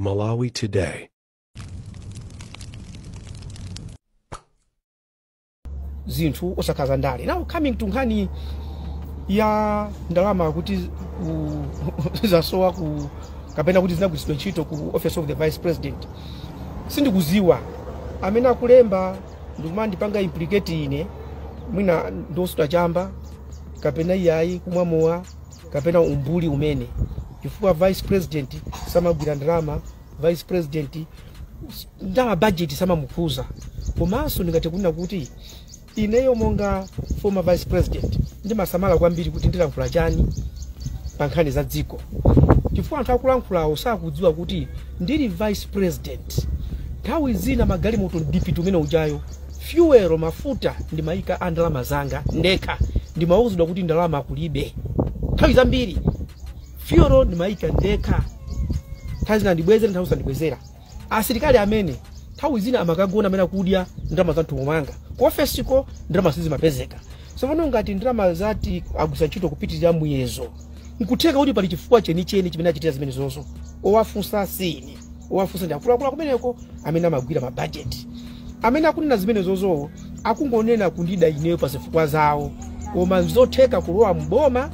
Malawi Today. Zinthu osakhaza ndale. Now coming to nkhani ya ndalama kuti zasowa ku kapena kuti zinagwiritsidwa ntchito ku Office of the Vice President, sindikuziwa amene akulemba ndikumandipanga implicate ine, mwina ndosuta chamba kapena iyayi kumwamowa kapena umbuli umene, chifukwa Vice President samagwira ndalama, Vice President ndalama budget samamukhuza. Komanso ndingati kunena kuti ineyo monga former Vice President ndimasamala kwambiri kuti ndilankhula chani pa nkhani za dziko, chifukwa anthu akulankhulawo sakudziwa kuti ndili Vice President nthawi zina magalimoto ndipiti umene ujayo fuel mafuta ndimayika a ndalama zanga ndekha, ndimauzidwa kuti ndalama kulibe. Nthawi zambiri fuel ndimayika ndekha, nthawi zina ndibwezera, nthawi zina. Asilikali amene nthawi zina amakagona amene akudya ndalama za mthumba mwanga ku ofesiko, ndalama sizimapezeka. Tsopano ngati ndalama zati agwisa ntchito kupitirira muyezo, nkutheka kuti pali chifukwa chenicheni chimene achitira zimenezozo. Owafunsa sine, owafunsa ndi akuluakulu kumeneko amene amagwira mabajeti. Amene akunena zimenezozo akungonena kundida ineyo pa zifukwa zawo, koma zotheka kulowa mboma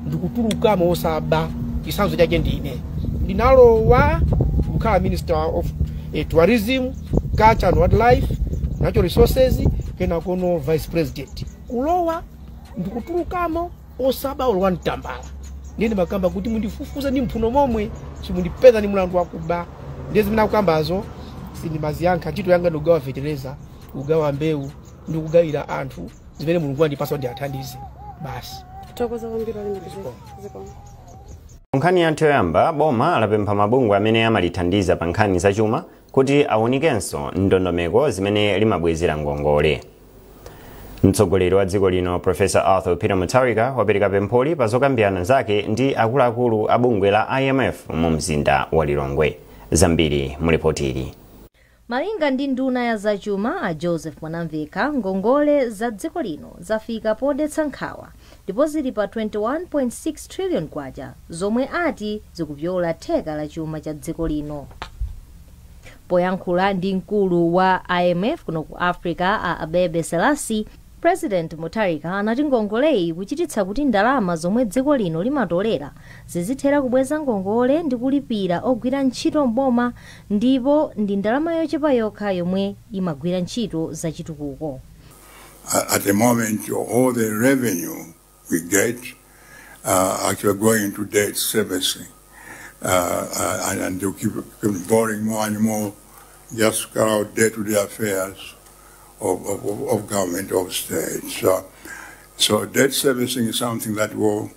ndikutulukamo osaba. Chitsanzo chake ndine ndinalowa kukhala Minister of Tourism, Culture and Wildlife, Natural Resources, kenakono Vice President, kulowa ndikutulukamo osaba olowa mtambala. Ndiye ndimakamba kuti mundifufuze ndi mphuno momwe simundipeza ndi mulandu wakuba. Ndiye zimene akukambazo sindimaziyankha. Ntchito yanga ndikugawa fetereza, kugawa mbewu ndi kugawira anthu zimene Mulungu andipasa kuti athandize basi. Thokoza kwambiri, olemekezeka. Zikomo. Nkhani yathu yoyamba, boma lapempha mabungwe amene amalithandiza pa nkhani zachuma kuti awunikenso ndondomeko zimene limabwezera ngongole. Mtsogoleri wa dziko lino, Professor Arthur Peter Mutharika, wapereka pempholi pa zokambirana zake ndi akuluakulu a bungwe la IMF mu mzinda wa Lilongwe. Zambiri mulipotili. Malinga ndi nduna ya zachuma a Joseph Mwanamveka, ngongole za dziko lino zafika podetsa nkhawa ndipo zili pa 21.6 trillion kwacha, zomwe ati zikupyola theka la chuma cha dziko lino. Poyankhula ndi mkulu wa IMF kuno ku Africa a Abebe Selassie, President Mutharika anati ngongoleyi ikuchititsa kuti ndalama zomwe dziko lino limatolera zizithera kubweza ngongole ndi kulipira ogwira ntchito mboma, ndipo ndi ndalama yochepa yokha yomwe imagwira ntchito zachitukuko. At the moment, all the revenue we get actually going into debt servicing, and to keep borrowing more and more just to carry out day-to-day affairs of government, of state. So debt servicing is something that we're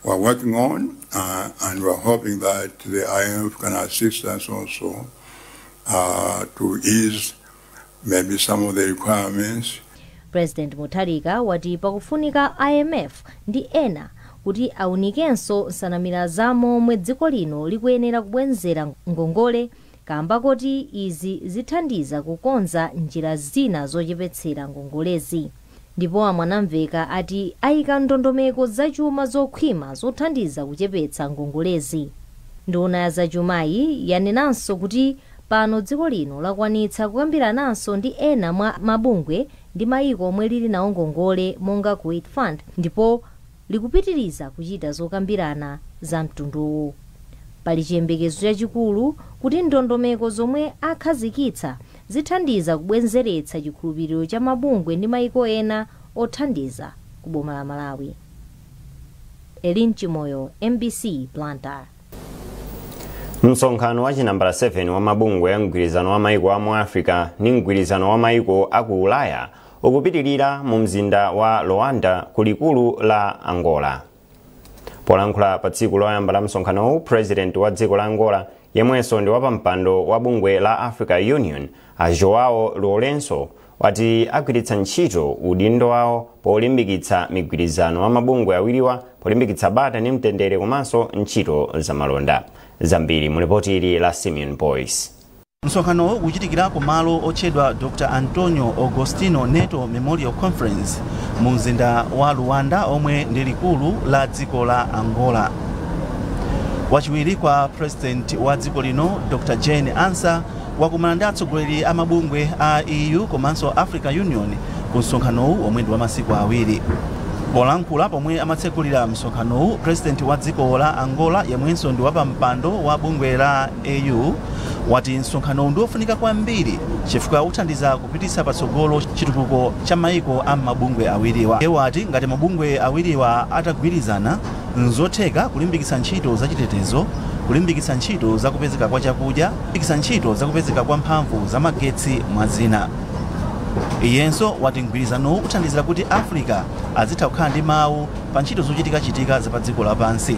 working on, and we're hoping that the IMF can assist us also to ease maybe some of the requirements. President Mutharika wati pakufunika IMF ndi ena kuti aunikenso nsanamira za momwe dziko lino likuyenera kubwenzera ngongole, kamba kuti izi zithandiza kukonza njira zina zochepetsera ngongolezi. Ndipo a Mwanamveka ati ayika ndondomeko zachuma zokhwima zothandiza kuchepetsa ngongolezi. Nduna ya zachumayi yanenanso kuti pano dziko lino lakwanitsa kukambirananso ndi ena mwa mabungwe ndi mayiko omwe lili nawo ngongole monga Kuwait Fund, ndipo likupitiriza kuchita zokambirana za mtunduwu. Pali chiyembekezo chachikulu kuti ndondomeko zomwe akhazikitsa zithandiza kubwezeretsa chikhulupiriro cha mabungwe ndi mayiko ena othandiza ku boma la Malawi. Elin Chimoyo, MBC, Blantyre. Msonkhano wa chinambala 7 wa mabungwe ya mgwirizano wa maiko a mu Africa ndi mgwirizano wa maiko a ku Ulaya ukupitirira mu mzinda wa Luanda ku likulu la Angola. Polankhula pa tsiku loyamba la msonkhanowu, President wa dziko la Angola yemwenso ndi wapampando wa bungwe la Africa Union a Joao Lourenço wati agwiritsa ntchito udindo wawo polimbikitsa migwirizano wa mabungwe awiriwa, polimbikitsa bata ndi mtendere komanso ntchito zamalonda. Zambiri mu ripoti ili la Simeon Boyce. Msonkhanowu ukuchitikira ku malo otchedwa Dr Antonio Augustino Neto Memorial Conference mu mzinda wa Luanda, omwe ndi likulu la dziko la Angola. Wachiwiri kwa President wa dziko lino, Dr Jane Ansah, wakumana ndi atsogoleri a mabungwe a EU komanso Africa Union ku msonkhanowu omwe ndi wa masiku 2. Polankhula pomwe amatsekulira msonkhanowu, President wa dziko la Angola, yemwenso ndi wapampando wa bungwe la AU, wati msonkhanowu ndi wofunika kwambiri chifukwa uthandiza kupititsa patsogolo chitukuko cha maiko a mabungwe awiriwa. Iye wati ngati mabungwe awiriwa atagwirizana, nzotheka kulimbikitsa ntchito zachitetezo, kulimbikitsa ntchito zakupezeka kwa chakudya, kulimbikitsa ntchito zakupezeka kwa mphamvu zamagetsi, mwa zina. Iyenso wati mgwirizanowu uthandizira kuti Africa azitha kukhala ndi mawu pa ntchito zochitikachitika za pa dziko lapansi.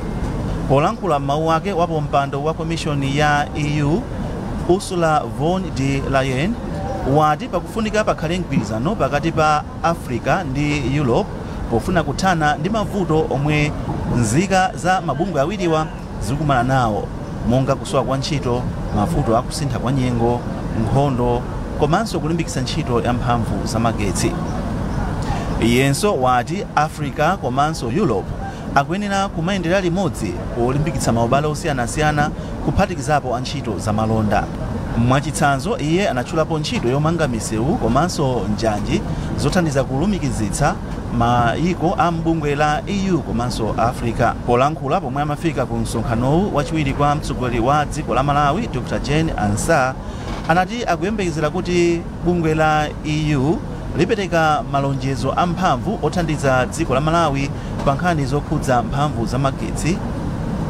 Polankhula mawu ake, wapampando wa komishoni ya EU, Ursula von der Leyen, wati pakufunika pakhale mgwirizano pakati pa Africa ndi Europe pofuna kuthana ndi mavuto omwe nzika za mabungwe awiriwa zikumana nawo, monga kusowa kwa ntchito, mavuto akusintha kwa nyengo, nkhondo komanso kulimbikitsa ntchito ya mphamvu zamagetsi. Iyenso wati Africa komanso Europe akuyenera kumayendera limodzi polimbikitsa maubale osiyanasiyana, kuphatikizapo antchito zamalonda. Mwachitsanzo, iye anatchulapo ntchito yomanga misewu komanso njanji zothandiza kulumikizitsa mayiko a mbungwe la EU komanso Africa. Polankhula pomwe amafika ku msonkhanowu, wachiwiri kwa mtsogoleri wa dziko la Malawi, Dr Jane Ansah, anati akuyembekezera kuti bungwe la EU lipereka malonjezo amphamvu othandiza dziko la Malawi pa nkhani zokhudza mphamvu zamagetsi,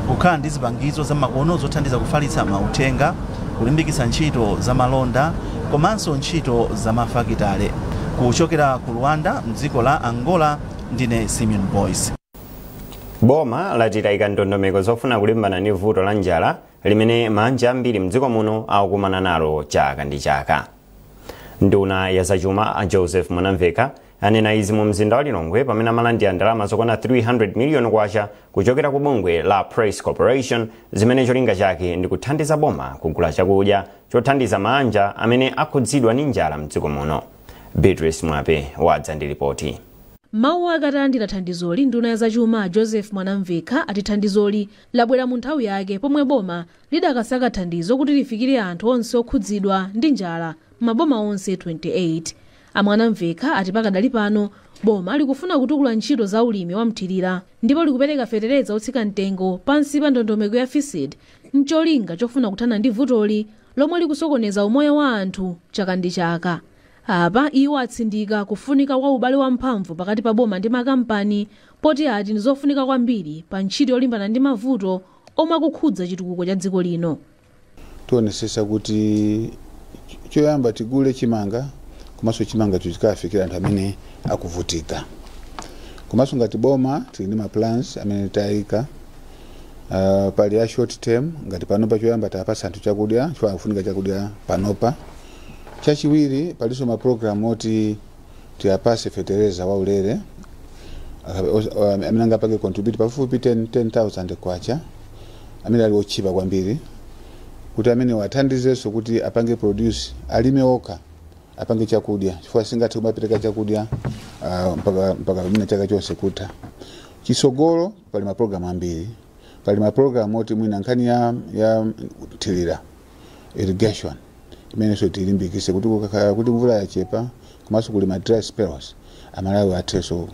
kukhala ndi zipangizo zamakono zothandiza kufalitsa mauthenga, kulimbikitsa ntchito zamalonda komanso ntchito zamafakitale. Kuchokera ku Luanda mdziko la Angola, ndine Simeon Boyce. Boma lati layika ndondomeko zofuna kulimbana ndi vuto la njala limene mabanja ambiri mdziko muno akukumana nalo chaka ndi chaka. Nduna ya zachuma a Joseph Mwanamveka anena izi mu mzinda wa Lilongwe pamene amalandira ndalama zokwana 300 miliyoni kwacha kuchokera ku bungwe la Press Corporation, zimene cholinga chake ndi kuthandiza boma kugula chakudya chothandiza mabanja amene akhudzidwa ndi njala mdziko muno. Beatrice Mwape wadza ndi ripoti. Mawu akalandira thandizoli, nduna ya zachuma Joseph Mwanamvekha ati thandizoli labwera mu nthawi yake pomwe boma lidakasaka thandizo kuti lifikire anthu onse okhudzidwa ndi njala m'maboma onse 28. Amwanamvekha ati pakadali pano boma likufuna kutukula ntchito za ulimi wa mthirira ndipo likupereka fetereza otsika mtengo pansi pa ndondomeko ya FISID, mcholinga chofuna kuthana ndi vutoli lomwe likusokoneza umoyo wa anthu chaka ndi chaka. Apa iwo atsindika kufunika kwa ubale wamphamvu pakati pa boma ndi makampani, poti ati ndi zofunika kwambiri pa ntchito yolimbana ndi mavuto omwe akukhudza chitukuko cha dziko lino. Tionesesa kuti choyamba tigule chimanga, komanso chimanga chikafikira anthu amene akuvutika. Komanso ngati boma tili ndi ma plans amene tayika. Pali ya short term, ngati panopa choyamba tapasa anthu chakudya chifukwa akufunika chakudya panopa. Chachiwiri, palinso ma program oti tiyapase fetereza waulere amene angapange contribute pafupi 10,000 kwacha, amene ali otchipa kwambiri, kuti amene wathandizenso kuti apange produce, alime okha, apange chakudya, chifukwa singathe kumapereka chakudya mpaka pamene chaka chonse kutha. Chisogolo pali mapulogalamu ambiri. Pali mapulogalamu oti mwina nkhani ya thirira, irrigation, imenenso tilimbikise kuti kukakhala kuti mvula yachepa komanso kuli ma dry spells, Amalawi athenso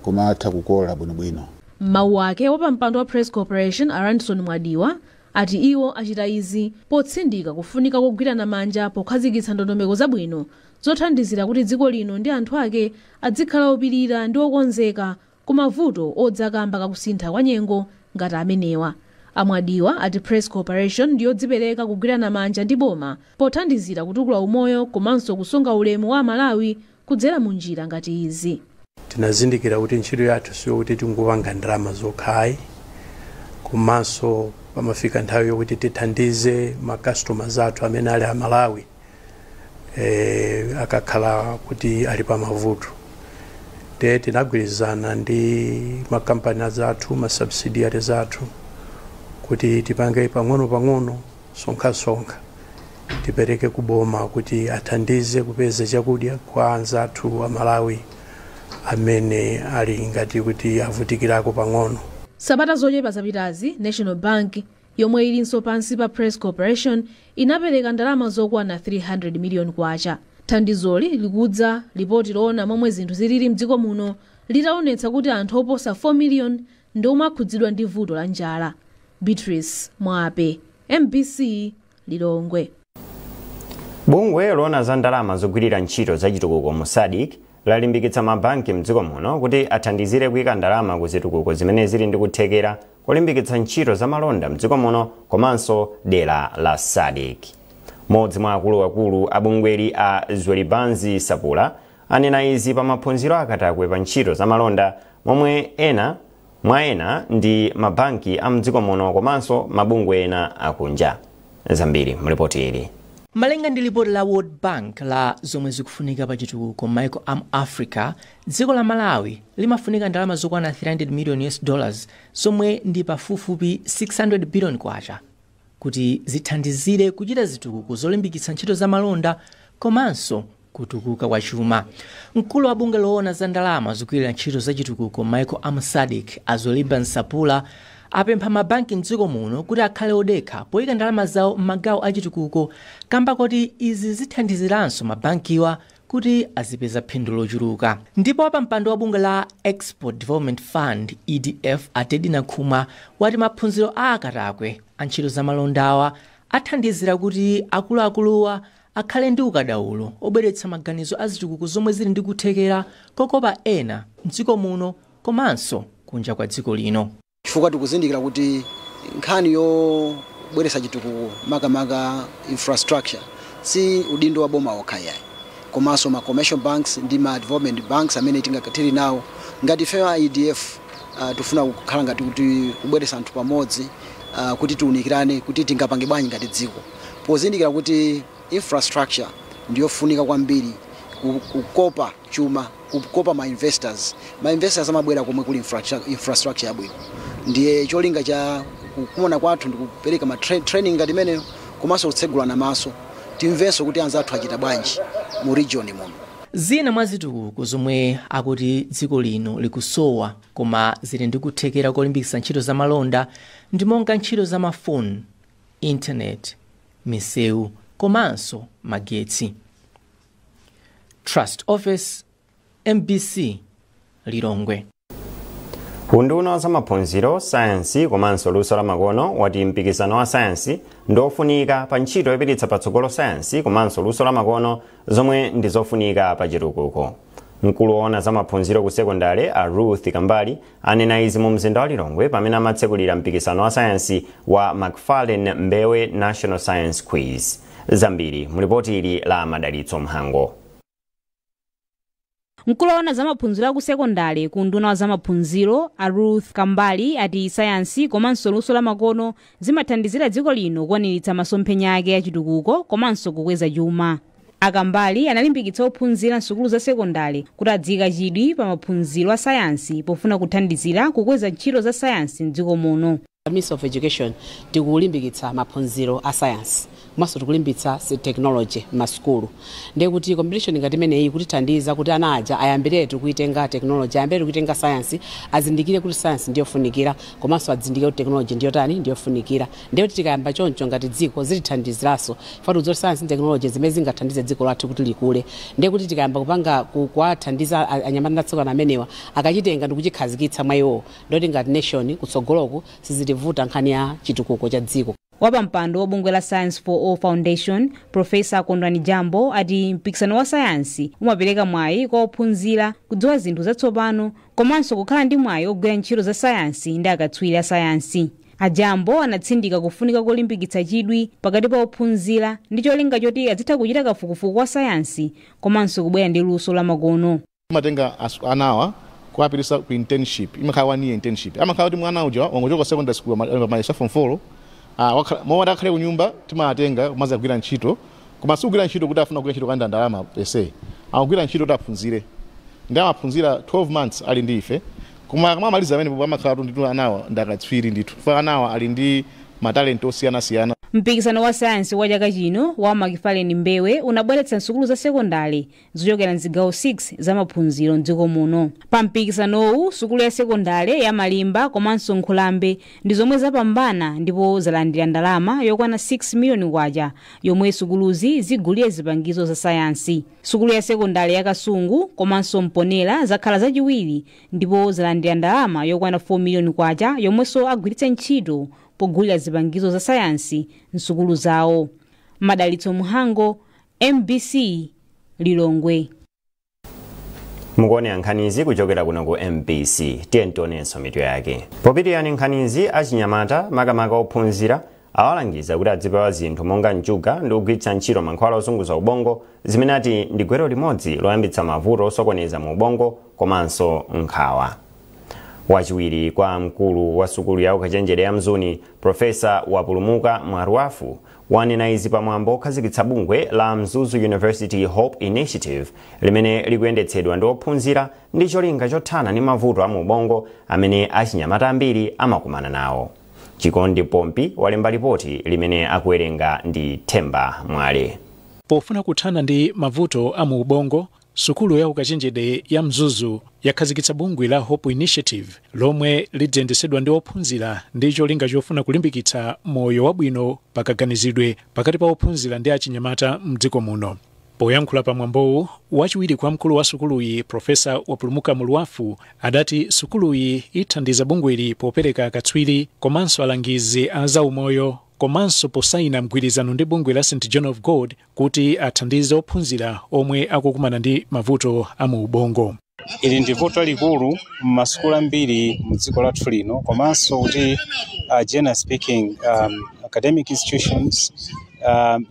kumatha kukolola bwinobwino. Mawu ake, wapampando wa Press Corporation Aranson Mwadiwa ati iwo achita izi potsindika kufunika kogwirana manja pokhazikitsa ndondomeko zabwino zothandizira kuti dziko lino ndi anthu ake adzikhala opirira ndi okonzeka ku mavuto odzakamba kakusintha kwa nyengo ngati amenewa. Amwadiwa ati Press Corporation ndiyodzipereka kugwirana manja ndi boma pothandizira kutukula umoyo komanso kusunga ulemu wa Amalawi kudzera mu njira ngati izi. Tinazindikira kuti ntchito yathu siyokuti tingopanga ndalama zokhayi, komanso pamafika nthawi yokuti tithandize ma customers athu amene ali Amalawi akakhala kuti ali pamavuto. Te tinagwirizana ndi makampani athu, ma subsidiaries athu, kuti tipange pang'ono-pang'ono, sonkhasonkha, tipereke kuboma kuti athandize kupeza chakudya kwa anzathu Amalawi amene ali ngati kuti avutikirako pang'ono. Sabata zochepa zapitazi, National Bank, yomwe ilinso pansi pa Press Corporation, inapereka ndalama zokwana 300 miliyoni kwacha. Thandizoli likudza lipoti loona momwe zinthu zilili mdziko muno litaonetsa kuti anthu oposa 4 miliyoni ndi omwe akhudzidwa ndi vuto la njala. Beatrice Mwape, MBC, Lilongwe. Bungwe loona za ndalama zogwirira ntchito zachitukuko mu SADC lalimbikitsa mabanki mdziko muno kuti athandizire kuyika ndalama ku zitukuko zimene zili ndi kuthekera kulimbikitsa ntchito za malonda mdziko muno komanso dera la SADC. Modzi mwa akuluakulu a bungweli, a Zwelibanzi Sapula, anena izi pa maphunziro akatakwe pa ntchito za malonda, momwe ena mwa ena ndi mabanki a mdziko muno komanso mabungwe ena akunja. Zambiri mlipoti ili. Malinga ndi lipoti la World Bank la zomwe zikufunika pa chitukuko m'maiko amu Africa, dziko la Malawi limafunika ndalama zokwana 300 million US dollars, zomwe ndi pafupifupi 600 billion kwacha, kuti zithandizire kuchita zitukuko zolimbikitsa ntchito za malonda komanso kutukuka kwa chuma. Mkulu wa bungwe loona za ndalama zogwirira ntchito za chitukuko m'maiko amu SADC, a Zwelibanzi Sapula, apempha mabanki mdziko muno kuti akhale odekha poyika ndalama zawo m'magawo achitukuko, kamba kuti izi zithandiziranso mabankiwa kuti azipeza phindu lochuluka. Ndipo wapampando wa bungwe la Export Development Fund, EDF, a Teddy Nankhumwa, wati maphunziro a akatakwe a ntchito za malondawa athandizira kuti akuluakuluwa akhale ndi ukadaulo obweretsa maganizo a zitukuko zomwe zili ndi kuthekera kokopa ena mdziko muno komanso kunja kwa dziko lino. Chifukwa tikuzindikira kuti nkhani yobweretsa chitukuko, makamaka infrastructure, si udindo wa boma okha yayi, komanso ma commercial banks ndi ma development banks amene tingatili nawo. Ngati ife a EDF tifuna kukhala ngati kuti kubweretsa anthu pamodzi kuti tiunikirane kuti tingapange bwanji ngati dziko, pozindikira kuti infrastructure ndiyofunika kwambiri kukopa chuma, kukopa ma investors. Ma investors amabwera komwe kuli infrastructure yabwino. Ndiye cholinga cha kukumana kwathu ndikupereka ma training ngati imeneyo, komanso kutsegulana maso, timvenso kuti anzathu achita bwanji mu region muno. Zina mwa zitukuko zomwe akuti dziko lino likusowa koma zili ndi kuthekera kolimbikitsa ntchito za malonda ndi monga ntchito za mafoni, internet, misewu komanso magetsi. Trust Office, MBC, Lilongwe. Unduna wa zamaphunziro, sayansi komanso luso lamakono wati mpikisano wa sayansi ndiofunika pa ntchito yopititsa patsogolo sayansi komanso luso lamakono, zomwe ndi zofunika pa chitukuko. Mkulu woona zamaphunziro ku sekondale, a Ruth Kambali, anena izi mu mzinda wa Lilongwe pamene amatsekulira mpikisano wa sayansi wa Macfarlane Mbewe National Science Quiz. Zambiri mulipoti ili la Madalitso Mhango. Mkulu woona zamaphunziro aku sekondale ku unduna wa zamaphunziro, a Ruth Kambali, ati sayansi komanso luso lamakono zimathandizira dziko lino kukwaniritsa masomphenya ake achitukuko komanso kukweza chuma. Akambali analimbikitsa ophunzira msukulu za sekondale kuti adziyika chidwi pa maphunziro a sayansi pofuna kuthandizira kukweza ntchito za sayansi mdziko muno. Ministry of Education tikulimbikitsa maphunziro a science komanso tikulimbikitsa technology m'masukulu. Ndiye kuti competition ngati imeneyi kutithandiza kuti ana aja ayambiretu kuitenga technology, ayambiretu kuitenga science, azindikire kuti science ndiyofunikira komanso azindikire kuti technology ndiyotani, ndiyofunikira. Ndiye kuti tikayamba choncho ngati dziko zitithandiziranso fatu zoti science and technology zimene zingathandize dziko lathu kuti likule. Ndiye kuti tikayamba kupanga kuwathandiza anyamata ndi atsikana amenewa, akachitenga ndikuchikhazikitsa mwa iwowo, ndoti ngati nation kutsogoloku sizitivuta nkhani ya chitukuko cha dziko. Wapampando wa bungwe la Science for All Foundation, Profesa Kondwani Jambo, ati mpikisano wa sayansi umapereka mwayi kwa ophunzira kudziwa zinthu zatsopano komanso kukhala ndi mwayi ogwira ntchito za sayansi ndi akatswiri a sayansi. Ajambo anatsindika kufunika kolimbikitsa chidwi pakati pa ophunzira ndi cholinga choti azitha kuchita kafukufuku wa sayansi komanso kubwera ndi luso lamakono. Matenga anawa kuwapitisa ku internship, imakhala 1 year internship. Amakhala kuti mwana uja wangochoka secondary school, mayeso form 4, momwe akhale ku nyumba, timatenga kumaza kugwira ntchito. Koma sikugwira ntchito kuti afuna kugwira ntchito kanda ndalama pese, akugwira ntchito kuti aphunzire. Ndi amaphunzira 12 months ali ndi ife, koma akamamaliza amene amakhala kuti ndithu anawa ndi akatswiri ndithu, fa anawa ali ndi matalenti osiyanasiyana. Mpikisano wa sayansi wa chaka chino wa Macfarlane Mbewe unabweretsa nsukulu za sekondale zochokera mzigawo 6 za maphunziro mdziko muno. Pa mpikisanowu, sukulu ya sekondale ya Malimba komanso Nkhulambe ndi zomwe zapambana ndipo zalandira ndalama yokwana 6 miliyoni kwacha yomwe sukuluzi zigulire zipangizo za sayansi. Sukulu ya sekondale ya Kasungu komanso Mponela zakhala zachiwiri ndipo zalandira ndalama yokwana 4 miliyoni kwacha yomwenso agwiritse ntchito pogulira zipangizo za sayansi msukulu zawo. Madalitso Muhango, MBC, Lilongwe. Mukuonera nkhanizi kuchokera kuno ku MBC. Tiye tionenso mitu yake. Popitirani nkhanizi, achinyamata, makamaka ophunzira, awalangiza kuti adzipewa zinthu monga njuga ndi kugwiritsa ntchito mankhwala ozunguza ubongo, zimene ati ndi gwero limodzi loyambitsa mavuto osokoneza mu ubongo komanso nkhawa. Wachiwiri kwa mkulu wa sukulu ya ukachenjede ya Mzuni, Profesa Wapulumuka Mwaruafu, wanena izi pamwambo okhazikitsa bungwe la Mzuzu University Hope Initiative limene likuyendetsedwa ndi ophunzira ndi cholinga chothana ndi mavuto a mu ubongo amene achinyamata ambiri amakumana nawo. Chikondi Pompi walemba ripoti limene akuwerenga ndi Themba Mwale. Pofuna kuthana ndi mavuto a mu ubongo, sukulu ya ukachenjede ya Mzuzu yakhazikitsa bungwe la Hope Initiative lomwe lidzayendetsedwa ndi ophunzira ndi cholinga chofuna kulimbikitsa moyo wabwino pakaganizidwe pakati pa ophunzira ndi achinyamata mdziko muno. Poyankhula pamwambowu, wachiwiri kwa mkulu wa sukuluyi, Profesa Wapulumuka Muluafu, adati sukuluyi ithandiza bungweli popereka akatswiri komanso alangizi a zaumoyo komanso posayina mgwirizano ndi bungwe la St John of God kuti athandize ophunzira omwe akukumana ndi mavuto a mu ubongo. Ili ndi vuto likulu m'masukulu ambiri mu dziko lathu lino, komanso kuti generally speaking, academic institutions.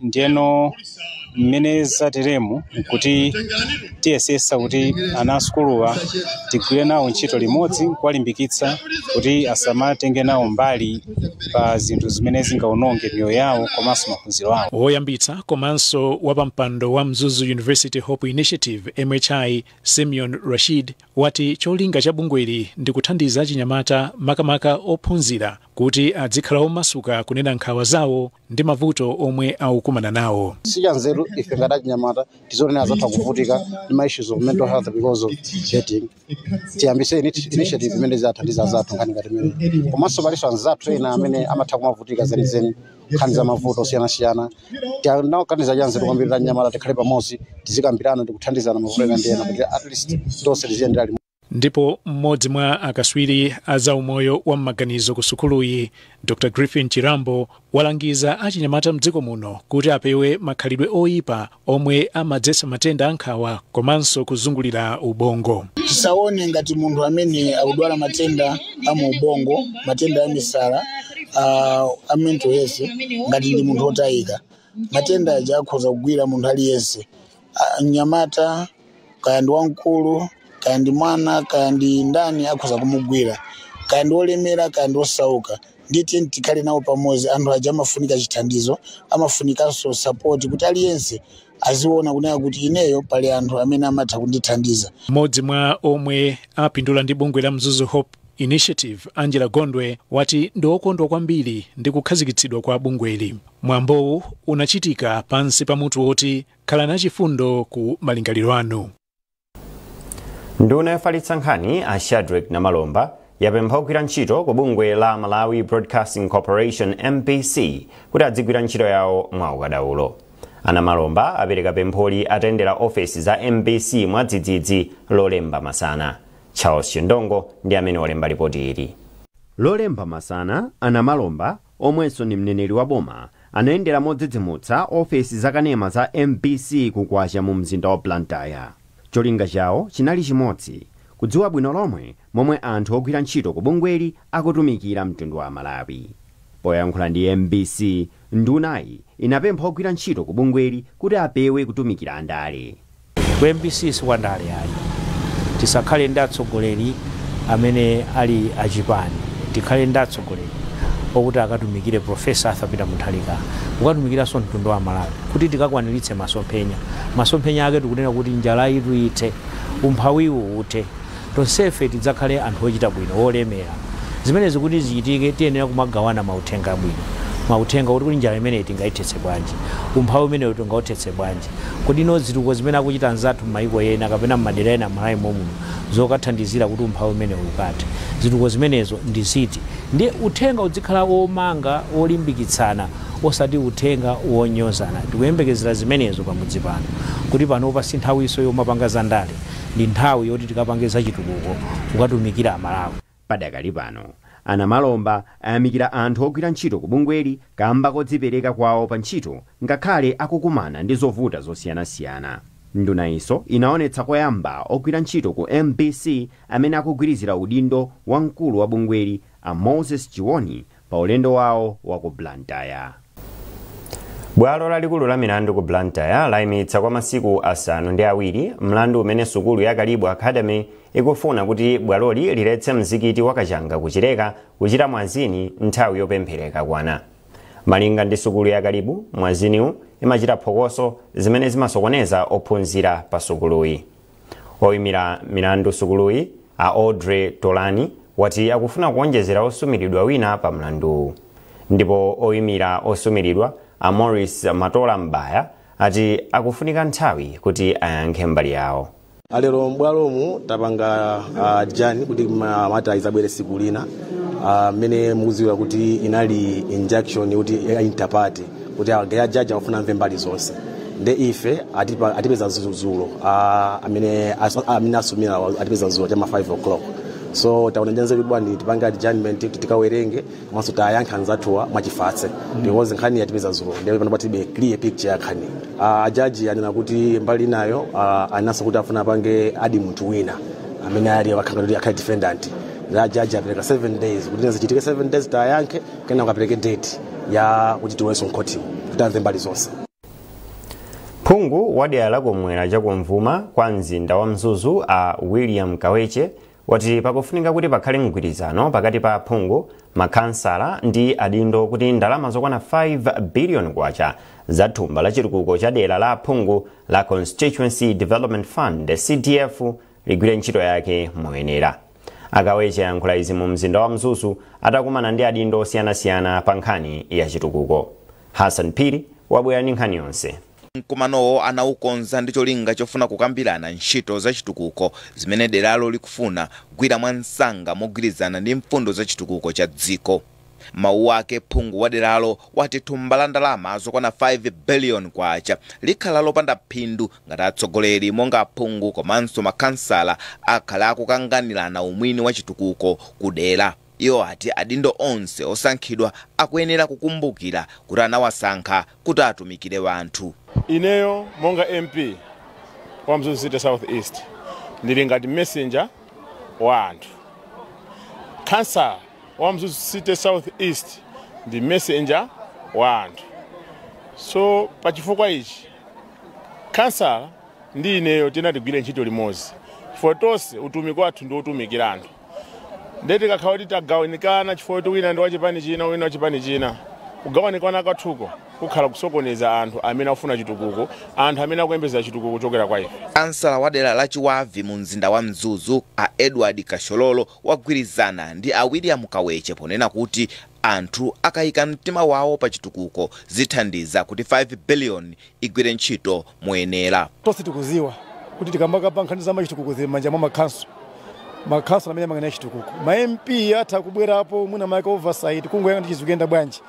Ndiyeno mmene zateremu nkuti tiyesesa kuti ana asukuluwa tigwire nawo ntchito limodzi kuwalimbikitsa kuti asamatenge nawo mbali pa zinthu zimene zingaononge miyoyo yawo komanso maphunziro awo. Woyambitsa komanso wapampando wa Mzuzu University Hope Initiative, MHI, Simeon Rashid, wati cholinga cha bungweli ndi kuthandiza achinyamata, makamaka ophunzira, kuti adzikhala omasuka kunena nkhawa zawo ndi mavuto omwe akukumana nawo. Sichanzeru ife ngati achinyamata tizonena azatha kuvutika ndi ma issues of mental health because of betting. Tiyambise initiative imene zathandiza azathu nkhani ngati imene, komanso palinso anzathu ena amene amatha kumavutika zenizeni nkhani za mavuto osiyanasiyana. Tinaganiza chanzeru kwambiri achinyamata tikhale pamodzi, tizikambirana ndi kuthandizana mavuto ena ndi ena kuti at least tonse tiziyendera limodzi. Ndipo mmodzi mwa akaswiri a zaumoyo wa m'maganizo ku sukuluyi, Dr Griffin Chirambo, walangiza achinyamata mdziko muno kuti apewe makhalidwe oyipa omwe amadzetsa matenda ankhawa komanso kuzungulira ubongo. Tisaone ngati munthu amene akudwala matenda a mu ubongo, matenda a misala, a mental health, ngati ndi munthu otayika. Matenda aja akhoza kugwira munthu aliyense, mnyamata, kaya ndi wamkulu, kaya ndi mwana, kaya ndi ndani, akhoza kumugwira, kaya ndi olemera, kaya ndi osauka. Ndiye tikhale nawo pamodzi. Anthu aja amafunika chithandizo, amafunikanso support kuti aliyense aziona kunena kuti ineyo pali anthu amene amatha kundithandiza. Mmodzi mwa omwe apindula ndi bungwe la Mzuzu Hope Initiative, Angela Gondwe, wati ndi okondwa kwambiri ndi kukhazikitsidwa kwa bungweli. Mwambowu unachitika pansi pa mutu woti "Khala nachifundo ku malingaliro anu". Nduna yofalitsa nkhani, a Shadrack Namalomba, yapempha ogwira ntchito ku bungwe la Malawi Broadcasting Corporation, MBC, kuti adzigwira ntchito yawo mwaukadaulo. A Namalomba apereka pempholi atayendera ofesi za MBC mwadzidzidzi Lolemba masana. Charles Chindongo ndi amene walemba ripoti ili. Lolemba masana, a Namalomba, omwenso ndi mneneri wa boma, anayendera modzidzimutsa ofesi zakanema za MBC kukwacha mu mzinda wa Blantyre. Cholinga chawo chinali chimodzi: kudziwa bwino lomwe momwe anthu ogwira ntchito ku bungweli akutumikira mtundu wa Malawi. Poyankhula ndi MBC, ndunayi inapempha ogwira ntchito ku bungweli kuti apewe kutumikira andale. Ku MBC sikwandale ayi. Tisakhale ndi atsogoleri amene ali achipani. Tikhale ndi atsogoleri okuti akatumikire Profesa Arthur Peter Mutharika, kukatumikiranso mtundu wa Malawi kuti tikakwaniritse masomphenya. Masomphenya ake tikunena kuti njala itu ithe, umphawiwu uthe, tonsefe tidzakhale anthu ochita bwino, olemera. Zimenezi kuti zichitike, tiyenera kumagawana mauthenga abwino. Mauthenga kuti kuli njala imeneyi tingayithetse bwanji, umphawi umenewu tingawuthetse bwanji, kodi ino zitukuko zimene akuchita anzathu m'mayiko ena kapena m'madera ena m'Malawi momuno zokathandizira kuti umphawi umenewu ukathe, zitukuko zimenezo ndi ziti? Ndiye uthenga uzikhala omanga, olimbikitsana, osati uthenga wonyozana. Tikuyembekezera zimenezo pamudzi pano, kuti panopa si nthawiso yomapanga zandale, ndi nthawi yoti tikapange zachitukuko kukatumikira Amalawi. Padakali pano Anamalomba ayamikira anthu ogwira ntchito ku bungweli kamba kodzipereka kwawo pa ntchito ngakhale akukumana ndi zovuta zosiyanasiyana. Ndunayinso inaonetsa koyamba ogwira ntchito ku MBC amene akugwirizira udindo wa mkulu wa bungweli a Moses Chiwoni pa ulendo wawo wa ku Blantyre. Bwalo lalikulu la milandu ku Blantyre layimitsa kwa masiku 7 mlandu umene sukulu ya Kalibu Academy ikufuna kuti bwaloli liletse mzikiti wa Kachanga kuchileka kuchita mwazini nthawi yopemphereka kwana. Malinga ndi sukulu ya Kalibu, mwaziniwu imachita phokoso zimene zimasokoneza ophunzira pa sukuluyi. Oyimira milandu sukuluyi a Audrey Tolani wati akufuna kuonjezera osumiridwa wina pa mlanduwu, ndipo oyimira osumiridwa a Morris Matola Mbaya ati akufunika nthawi kuti ayankhe mbali yawo. Alero m'bwalomu tapanga jani kuti mata izabwere siku lina, mmene mukudziwira kuti inali injunction kuti interparty kuti ajaji akufuna amve mbali zonse, nde ife atipeza zulo, amene asumira atipeza zulo chama 5 o'clock. So taona njanze kuti bwani tipange adjournment kuti tikawerenge komanso tayankha anzathuwa mwachifatse, because nkhani yatipeza zulo ndipo pano patibe clear picture ya nkhani. Ajaji anena kuti mbali inayo anaso kuti afuna apange adi munthu wina amene ali wakhala akhale defendant. La jaji apereka 7 days kuti zichitike 7 days tayankhe, kena akapereke date ya kuti tiwenso mkhoti kuti amve mbali zonse. Phungu wa dera lakumwera chakumvuma kwa mzinda wa Mzuzu a William Kaweche wati pakufunika kuti pakhale mgwirizano pakati pa phungu, makhansala ndi adindo kuti ndalama zokwana 5 billion kwacha za thumba la chitukuko cha dera la phungu la Constituency Development Fund CDF ligwire ntchito yake moyenera. Akaweche ayankhula izi mu mzinda wa Mzuzu atakumana ndi adindo osiyanasiyana pa nkhani ya chitukuko. Hassan Piri wabwera ndi nkhani yonse. Mkumanowo anaukonza ndi cholinga chofuna kukambirana ntchito za chitukuko zimene deralo likufuna kugwira mwansanga mogwirizana ndi mfundo za chitukuko cha dziko. Mawu ake phungu wa deralo wati thumba la ndalama zokwana 5 billion kwacha likhala lopanda phindu ngati atsogoleri monga aphungu komanso makhansala akhala akukanganirana umwini wa chitukuko kudera. Iwo ati adindo onse osankhidwa akuyenera kukumbukira kuti anawasankha kuti atumikire wanthu. Ineyo monga MP wa Mzuzu City South East ndili ngati messenger wa anthu. Kansala wa Mzuzu City South East ndi messenger wa anthu. So pachifukwa ichi kansala ndi ineyo tinatigwire ntchito limodzi, chifukwa tonse utumiki wathu ndi otumikira anthu. Ndeti kakhala kuti tagawanikana chifukwa kuti wina ndi wachipani china, wina wachipani china, kugawanikana kwathuko kukhala kusokoneza anthu amene akufuna chitukuko, anthu amene akuyembekeza chitukuko kuchokera kwa ife. Kansala wa dera la Chiwavi mu mzinda wa Mzuzu a Edward Kashololo wagwirizana ndi a William Kaweche ponena kuti anthu akayika mtima wawo pa chitukuko zithandiza kuti 5 billion igwire ntchito moyenera. Tonse tikuziwa kuti tikambakamba nkhani za machitukuko zili m'manja mwa makhanso, makhanso amene amang'anira chitukuko. Ma MP atha kubwerapo mwina make oversight kungoyang'ana ndi chizikuyenda bwanji,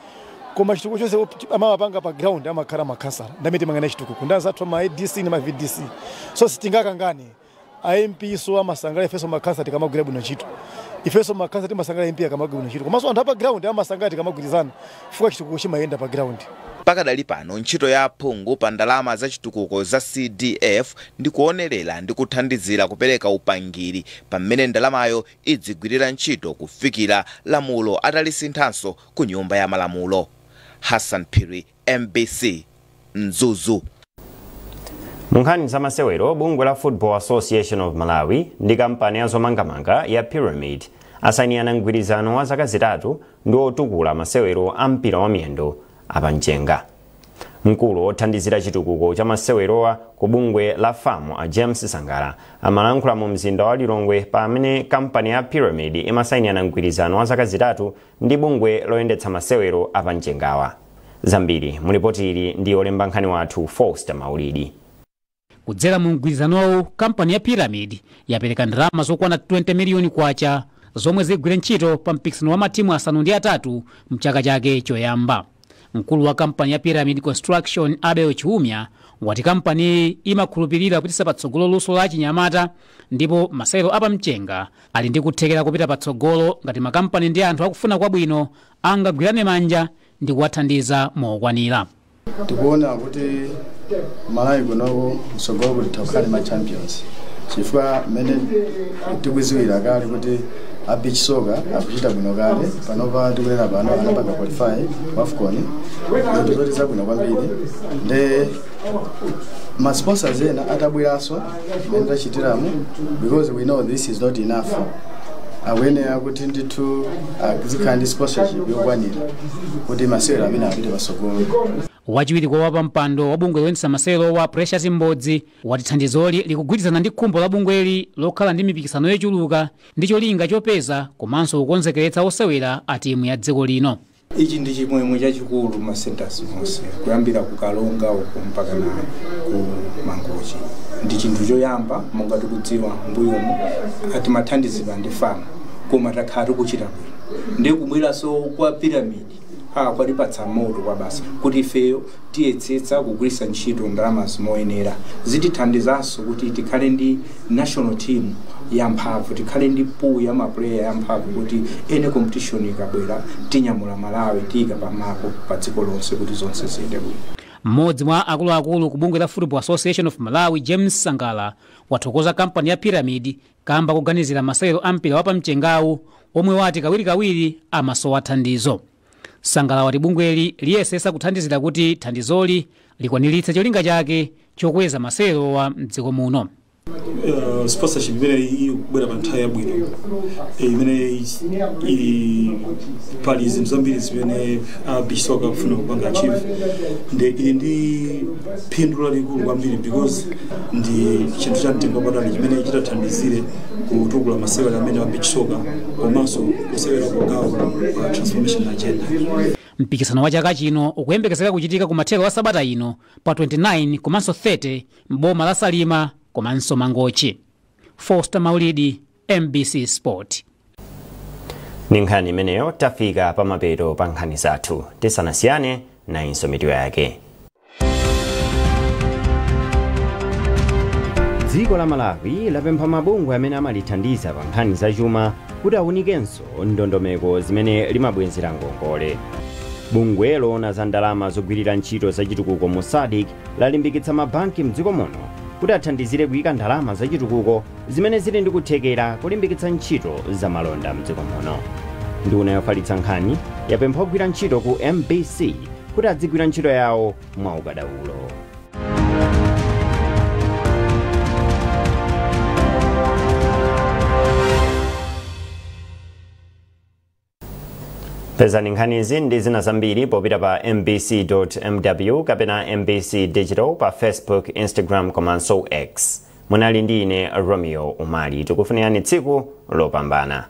koma chitukuko chonse amawapanga pa ground amakhala makhansala ndamene timang'anira chitukuko ndi anzathu ma ADC ndi ma VDC. So sitingakangane a MP so amasangala ifenso makhansala tikamagwira bwino ntchito, ifenso makhansala timasangala MP akamagwira bwino ntchito, komanso anthu apa ground amasangala tikamagwirizana chifukwa chitukuko chimayenda pa ground. Pakadali pano ntchito ya aphungu pa ndalama za chitukuko za CDF ndi kuonerera ndi kuthandizira kupereka upangiri pamene ndalamayo idzigwirira ntchito kufikira lamulo atalisinthanso ku nyumba ya malamulo. Hassan Piri, MBC, Mzuzu. Munkhani za masewero, bungwe la Football Association of Malawi ndi kampani ya zomangamanga ya Pyramid asayinirana mgwirizano wa zaka 3 ndi otukula masewero a mpira wa miyendo apamchenga. Mkulu wothandizira chitukuko cha masewerowa ku bungwe la FAM a James Sangala amalankhula mu mzinda wa Lilongwe pamene kampani ya Pyramid imasayinirana mgwirizano wa zaka 3 ndi bungwe loyendetsa masewero apamchengawa. Zambiri mulipoti ili ndi olemba nkhani wathu Foster Maulidi. Kudzera mu mgwirizanowu, kampani ya Pyramid yapereka ndalama zokwana 20 miliyoni kwacha zomwe zigwire ntchito pa mpikisano wa matimu 8 mchaka chake choyamba. Mkulu wa kampani ya Pyramid Construction Abel Chiumya wati kampani imakhulupirira kupititsa patsogolo luso la chinyamata ndipo masewero apamchenga ali ndi kuthekera kupita patsogolo ngati makampani ndi anthu akufuna kwabwino angagwirane manja ndi kuwathandiza mokwanira. Tikuona kuti Malawi kunoko mtsogolo kuti tikhale ma champions, chifukwa mmene tikuziwira kale kuti a beach soccer akuchita bwino kale. Panopa tikunena pano anapanga qualify AFCON, zinthu zoti zabwino kwambiri. Nde ma sponsors ena atabweranso mmene tachitiramu, because we know this is not enough, akuyenera kuti ndithu azikhala ndi sponsorship yokwanira kuti masewero amene apite patsogolo. Wachiwiri kwa wapampando wa bungwe loyendetsa masewero wa Precious Mbodzi wati thandizoli likugwirizana ndi khumbo la bungweli lokhala ndi mipikisano yochuluka ndi cholinga chopeza komanso kukonzekeretsa osewera a timu ya dziko lino. Ichi ndi chimwemwe chachikulu ma centers monse, kuyambira ku Kalonga uko mpaka na ku Mangochi. Ndi chinthu choyamba, monga tikudziwa mbuyomu atimathandizidwa ndi FAM, koma takhala tikuchita bwino ndi kubweranso kwa Pyramid kwatipatsa moto kwa basa kuti ifeyo tiyetsetsa kugwiritsa ntchito ndalama moyenera. Zitithandizanso kuti tikhale ndi national team yamphamvu, tikhale ndi pool ya maplayer yamphamvu kuti any competition ikabwera tinyamula Malawi tiyika pamapo pa dziko lonse kuti zonse ziyende bwino. Mmodzi mwa akuluakulu ku bungwe la Football Association of Malawi James Sangala wathokoza kampani ya Pyramid kamba kuganizira masewero a mpira wapamchengawu omwe wati kawirikawiri amasowa thandizo. Sangala wati bungweli liyesesa kuthandizira kuti thandizoli likwaniritse cholinga chake chokweza masewerowa mdziko muno. Sponsorship imene ikubwera pa nthawi yabwino, imene ili pali zinthu zambiri zimene beach soccer kufuna kupanga achieve, ndi ili ndi phindu lalikulu kwambiri because ndi chinthu cha mtengo wapatali chimene chitathandizire kutukula masewero amene wa beach soccer komanso kusewera kugawo pa transformation agenda. Mpikisano wa chaka chino ukuyembekezeka kuchitika kumathero wa sabata ino pa 29 komanso 30 m'boma la Salima komanso Mangochi. Foster Maulidi, MBC Sport. Ndi nkhani imeneyo tafika pamapeto pa nkhani zathu. Tisanasiyane nayinso mitu yake. Dziko la Malawi lapempha mabungwe amene amalithandiza pa nkhani zachuma kuti awunikenso ndondomeko zimene limabwezera ngongole. Bungwe loona za ndalama zogwirira ntchito zachitukuko mu SADC lalimbikitsa mabanki mdziko muno kuti athandizire kuyika ndalama zachitukuko zimene zili ndi kuthekera kulimbikitsa ntchito zamalonda mdziko muno. Nduna yofalitsa nkhani yapempha ogwira ntchito ku MBC kuti adzigwira ntchito yawo mwaukadaulo. Pezani nkhani izi ndi zina zambiri popita pa mbc.mw kapena MBC Digital pa Facebook, Instagram komanso X. Munali ndi ine Romeo Umali. Tikufunirani tsiku lopambana.